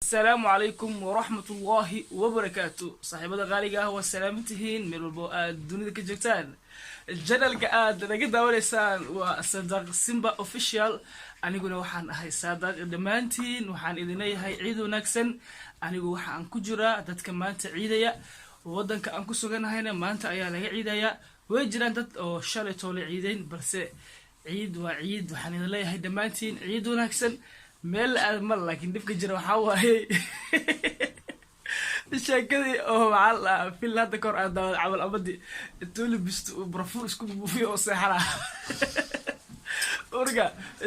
Asalaamu calaykum waraxmatullaahi wabarakaatu. Saaxiibada qaaliga ah, waa salaamantihiin meel walbo aad dunida ka joogtaan. Channelka aad naga daawanaysaan waa Sadaq Simba Official, aniguna waxaan ahay Saadaq. Dhammaantiin waxaan idin leeyahay ciid wanaagsan. Anigu waxa aan ku jiraa dadka maanta ciidaya. Wadanka aan ku suganahayna maanta ayaa laga ciidayaa. Way jiraan dad oo shalay toole ciideyn, balse ciid waa ciid. Waxaan idin leeyahay dhammaantiin ciid wanaagsan meel la aad mal. Laakiin dhibka jira waxaa waaye sheekadii oo maxaa la dhahaa, fil hadda kahor aan daawad camal, amadii intuu libisto uu barafuun isku buufiyo oo seexana. Marka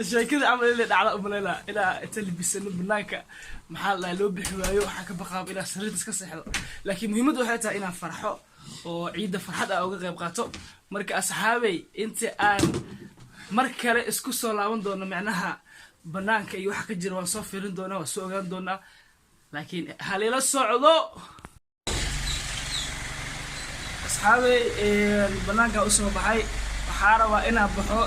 sheekadii camal inay dhacda umaleynaa, ilaa inta libisano banaanka, maxaa la dhahaa, loo bixi waayo. Waxaa ka baqaaba inaa sariirta iska seexdo, laakiin muhiimaddu waxay tahay inaan farxo oo ciidda farxad ah uga qayb qaato. Marka asxaabey, inta aan mar kale isku soo laaban doono, micnaha banaanka iyo waxa ka jira waan soo fiirin doonaa, waan soo ogaan doonaa, laakiin halila socdo. Asxaabey, banaanka usoo baxay. Waxaa rabaa inaan baxo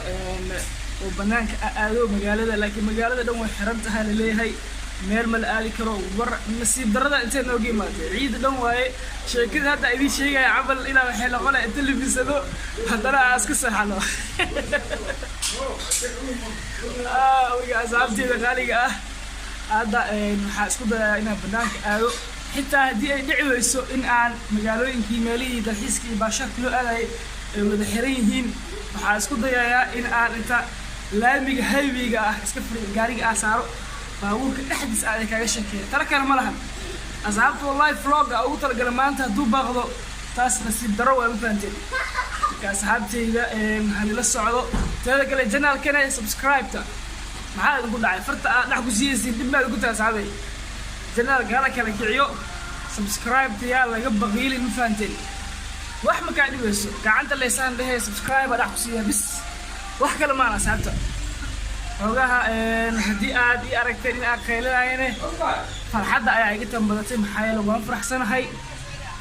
oo banaanka aado magaalada, laakiin magaalada dhan way xiran tahay laleeyahay, meel ma la aadi karo. War nasiib darada intay nooga imaatay? Ciida dhan waaye. Sheekada hadda idiin sheegaya camal ilaa waxay noqonaya inta libisado haddana aan iska seexano. Marka asxaabteeda qaaliga ah, hadda waxaa isku dayayaa inaan banaanka aado, xitaa haddii ay dhici weyso in aan magaalooyinkii, meelihii dalxiiska iyo baashaadka loo aadayay ay wada xiran yihiin, waxaa isku dayayaa in aan inta laamiga highwayga ah iska furi, gaariga ah saaro, baabuurka dhexdiisa aad kaaga sheekeeya. Tala kale ma lahan, asxaabta. Wallahi vlogga ugu talagala maanta hadduu baaqdo, taas nasiib daro waa, ma fahanteen? Marka asxaabteyda, halila socdo. Teeda kale, channelkana subscribe-ta maxaa idinku dhacay? Farta aad dhex ku siiyeysiin dhib maad ku tahay. Asxaabey, channelka hala kala kiciyo, subscribe-ta yaa laga baqiilin, ma fahanteen? Wax ma kaa dhibayso, gacanta leysaan dhehe, subscribe aa dhex ku siiya bis, wax kale maan. Asxaabta, xoogaha haddii aad ii aragteen in aad qaylinayane, farxadda ayaa iga tanbadatay, maxaa yeele waan faraxsanahay,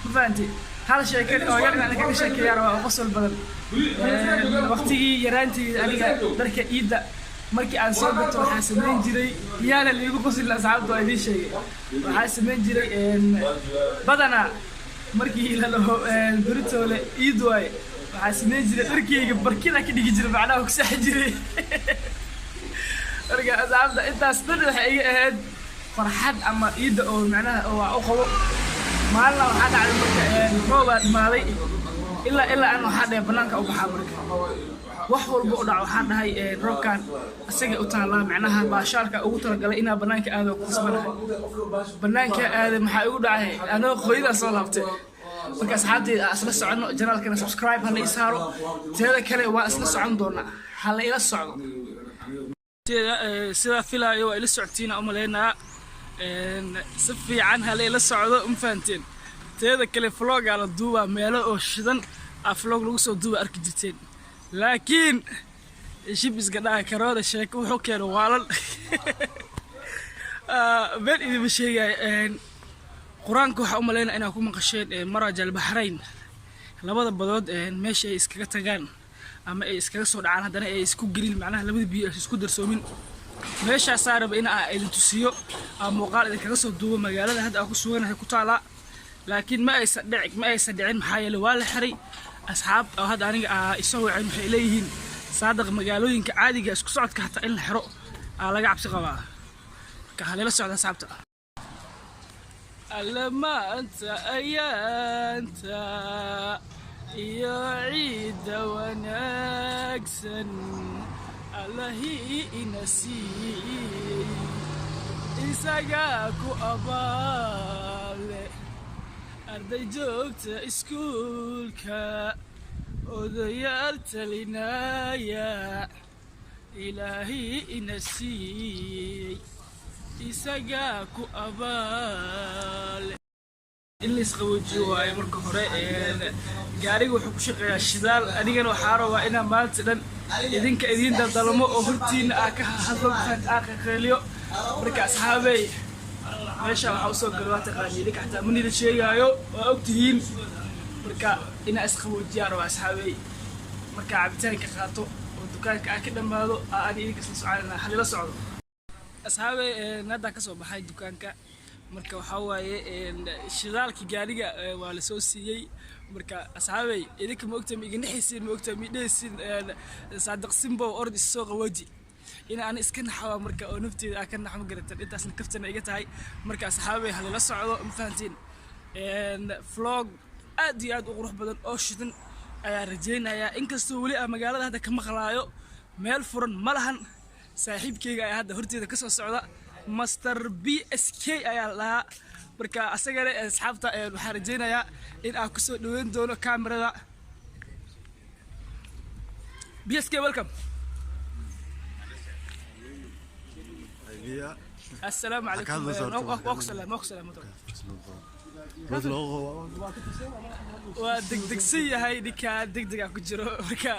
ma fahanteen? Hal sheeke oo yar inaan kaga sheekeeyaan waa qosol badan. Waqtigii yaraanteeda, aniga dharka ciidda markii aan soo gato, waxaa samayn jiray, yaana liigu qoslin asxaabta, waa idiin sheegay, waxaa samayn jiray badanaa markii la dhaho beritoole iid waaye, waxaa samayn jiray dharkeyga barkida ka dhigi jiray, macnaha ku saxi jiray. Marka asxaabta, intaas dhan waxay iga ahayd farxad ama ciidda oo macnaha oo waa u qabo. Maalina waxaa dhacday marka roobaa dhimaaday, ilaa aan waxaa dhahay banaanka u baxaa. Marka wax walba u dhac, waxaan dhahay roobkan isaga u taallaa, macnaha baashaalka ugu talagalay inaa banaanka aado ku khasbanahay. Banaanka aaday, maxaa igu dhacay? Anoo qoydaa soo laabtay. Marka asxaabteyda, aan isla soconno. Channelkana subscribe hala ii saaro. Teeda kale, waa isla socon doonaa, hala ila socdo. Sidaa filaayo waa ila socotiina umaleynaa, si fiican hala ila socdo, ma fahanteen? Teeda kale, vlogaa la duubaa, meelo oo shidan aa vlog lagu soo duuba arki jirteen, laakiin shibiska dhaha karoona sheeko wuxuu keeno waalan. Been idima sheegaya. Qur-aanka waxaa u malaynaya inaad ku maqasheen maraj albaxrayn, labada badood meesha ay iskaga tagaan ama ay iskaga soo dhacaan, haddana ay isku gelin, macnaha labada biyo ay isku darsoomin. Meeshaasaa raba in aan idin tusiyo, aan muuqaal idinkaga soo duubo. Magaalada hadda aan ku suganahay ku taalaa, laakiin ma aysan dhicin, maxaa yeele waa la xiray. Asxaab oo hadda aniga aa isoo waceen waxay leeyihiin, "Saadaq, magaalooyinka caadiga isku socodka hataa in la xiro aa laga cabsi qabaa." Marka halila socda, asxaabta. Alle maanta ayaanta iyo ciidda wanaagsan Allahii ina siiyey, isagaa ku abaale. Arday joogta iskuulka, odayaal talinaya, Ilaahii ina siiyey, isagaa ku abaale. In la isqaboojiyo waaye marka hore. Gaariga wuxuu ku shaqeeyaa shidaal, anigana waxaa rabaa inaan maanta dhan idinka idiin daldalmo oo hortiina aa ka hadlo, aa qaqeeliyo. Marka asxaabey, meesha waxaa usoo galay waa taqaani idinka, xataa manida sheegaayo, waa ogtihiin. Marka inaa isqaboojiyaan rabaa, asxaabey. Marka cabitaanka qaato oo dukaanka aan ka dhammaado, aa ani idinka isla soconayna. Halila socdo, asxaabey. Hadda kasoo baxay dukaanka. Marka waxaa waaye shidaalkii gaariga waa lasoo siiyey. Marka asxaabey, idinka ma ogtahay, ma iga naxaysiin, ma ogtahay, ma idhehaysiin Saadiq Simbow ord is soo qabooji, in aan iska naxwa marka oo nafteeda aan ka naxmo garatan. Intaasna kaftana iga tahay. Marka asxaabey, halala socdo, ma fahantiin? Vlog aad iyo aad u qurux badan oo shidan ayaa rajaynayaa, inkastoo weli aan magaalada hadda ka maqlaayo meel furan ma lahan. Saaxiibkeyga ayaa hadda horteeda kasoo socda, Master BSK ayaa la dhahaa. Marka asagana asxaabta waxaan rajaynayaa in aan kusoo dhaweyn doono kamerada. BSK, welcome. Assalaamu calaykum. Waa ku salaam, waa ku salaam. Waa degdegsan yahay ninkaa, degdegaa ku jiro. Marka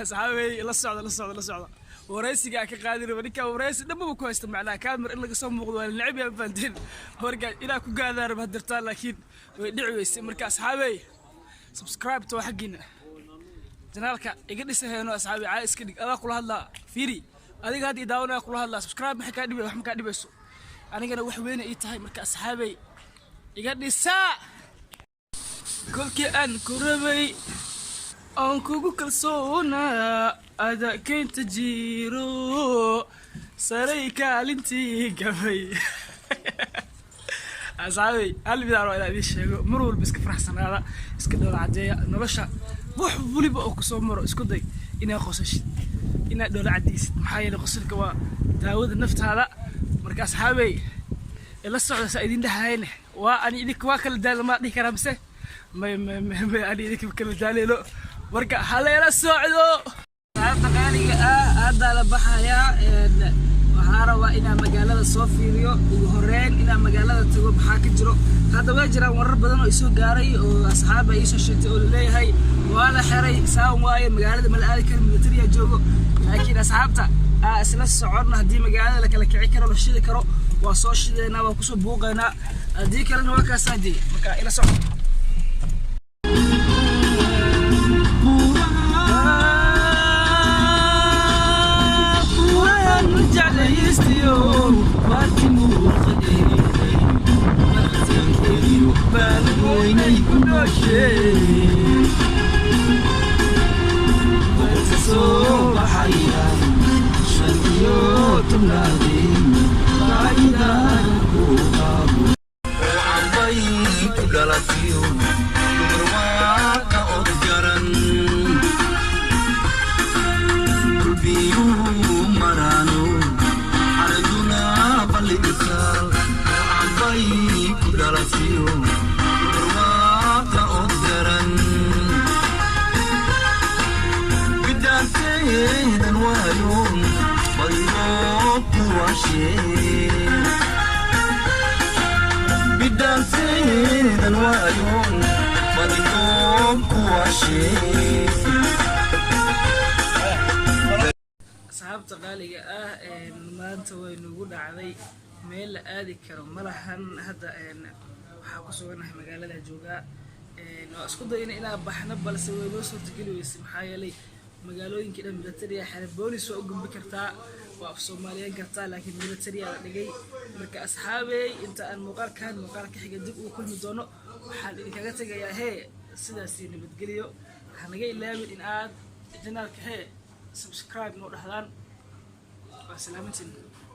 asxaabey, la socda, la socda, la socda waraysiga aan ka qaadi raba ninkaa. Waraysi dhanbaba ku haysta, macnaha kaamir in laga soo muuqdo waa la neceb yahay, fahanteen? Marka inaa ku gaadaan raba hadirtaan, laakiin way dhici weysay. Marka asxaabey, subscribe to waa xaggiina, channelka iga dhisahayno. Asxaabey, caa iska dhig, adaa kula hadlaa, fiiri adiga hadda i daawanaya kula hadlaa. Subscribe maxay kaa dhibay? Wax ma kaa dhibayso, anigana wax weyna ii tahay. Marka asxaabey, iga dhisaa. Kolkii aan ku rabay oon kugu kalsoonaa, ada keynta jiro saray kaalintii gabay. Asxaabey, hal midaan waa inaan idiin sheego: mar walba iska faraxsanaada, iska dhoola caddeeya nolosha. Wax waliba oo kusoo maro, isku day inaad qosashid, inaad dhoola caddeysid, maxaa yeelay qosolka waa daawada naftaada. Marka asxaabey, ila socda. Saa idin dhahayne waa ani idinka waa kala daala, maa dhihi karaa mise may may may may ani idinka kala daaleelo. Marka halayla socdo, asxaabta qaaliga ah. Haddaa la baxayaa. Waxaa rabaa inaan magaalada soo fiiriyo ugu horeyn, inaan magaalada tago, maxaa ka jiro. Hadda way jiraan warar badan oo isoo gaaray oo asxaab ay iisoo sheegtay oo laleeyahay waa la xiray, saan waaye, magaalada ma la aadi karo, militariya joogo. Laakiin asxaabta aa isla soconna. Haddii magaalada la kala kici karo, la shidi karo, waa soo shideynaa, waa kusoo buuqaynaa. Haddii kalena waa kaasaa dee. Marka ila socon. Cambay ku dhalatiyo dumarwaaqa od garan biyuhu maraano xaraduna balligtaal. Cambay ku dhalatiyo dumarwaaqa od garan bidaanteedan waayo baydoo kuwaashee bidaanteedan waayoon badidoob kuwaashee. Asxaabta qaaliga ah, maanta way nagu dhacday, meel la aadi karo ma lahan. Hadda waxaa ku suganahay magaalada joogaa. Waa isku dayna inaan baxno, balse way noo suurtageli weysay, maxaa yeelay magaalooyinkii dhan militariya xere. Boolis waa u gumbi kartaa, waa af soomaaliyeyn kartaa, laakiin militariya la dhigay. Marka asxaabey, inta aan muuqaalkan muuqaalka xiga dib ugu kulmi doono, waxaan idinkaga tegayaa hee sidaasi nabadgeliyo. Waxaa naga ilaawin in aad channelka hee subscribe noo dhahdaan. Waa salaamantiin.